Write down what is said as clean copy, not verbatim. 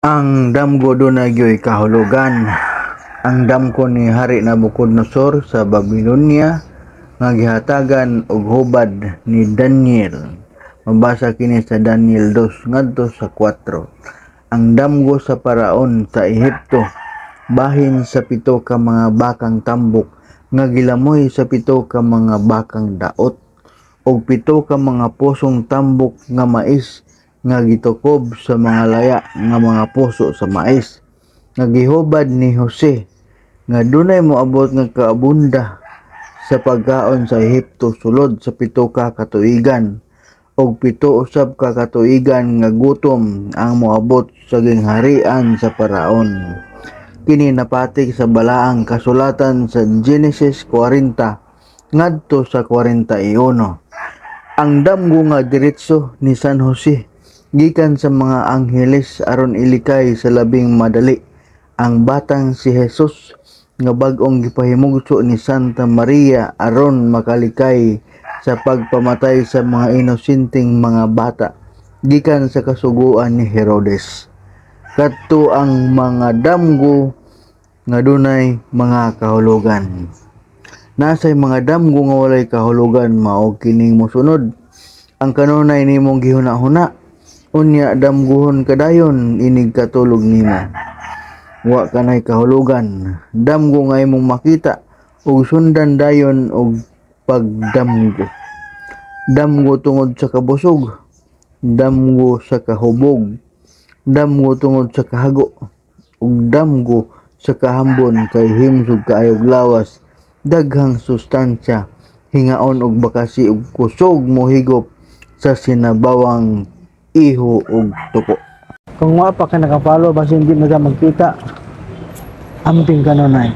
Ang damgo dunay gyoy kahulugan. Ang damgo ni Hari Nabucodonosor sa Babylonia nga gihatagan og hubad ni Daniel. Mabasa kini sa Daniel 2 ngadto sa 4. Ang damgo sa paraon sa Ehipto bahin sa pito ka mga bakang tambok nga gilamoy sa pito ka mga bakang daot ug pito ka mga pusong tambok nga mais nga gitukob sa mga laya nga mga puso sa mais nga gihubad ni Jose nga dunay moabot nga kaabunda sa pagkaon sa Ehipto sulod sa 7 ka katuigan ug 7 usab ka katuigan nga gutom ang moabot sa gingharian sa paraon. Kini napatik sa balaang kasulatan sa Genesis 40 ngadto sa 41. Ang damgo nga diretso ni San Jose gikan sa mga angheles aron ilikay sa labing madali ang batang si Jesus nga bag-ong gipahimugso ni Santa Maria aron makalikay sa pagpamatay sa mga inosenteng mga bata gikan sa kasuguan ni Herodes. Kadto ang mga damgo nga dunay mga kahulugan. Nasay mga damgo nga walay kahulugan, mao kining mosunod. Ang kanunay nimong gihuna-huna, unya damguhon ka dayon inig katulog nimo. Wa kanay kahulugan. Damgo nga imong makita ug sundan dayon og pagdamgo. Damgo tungod sa kabusog, damgo sa kahubog, damgo tungod sa kahago, ug damgo sa kahambon kay himsog kaayog lawas, daghang sustansya, hingaon og bakasi ug kusog mohigop sa sinabawang iho ug tuko. Kung wa pa ka naka-follow, basin di na ka magkita. Amping kanunay.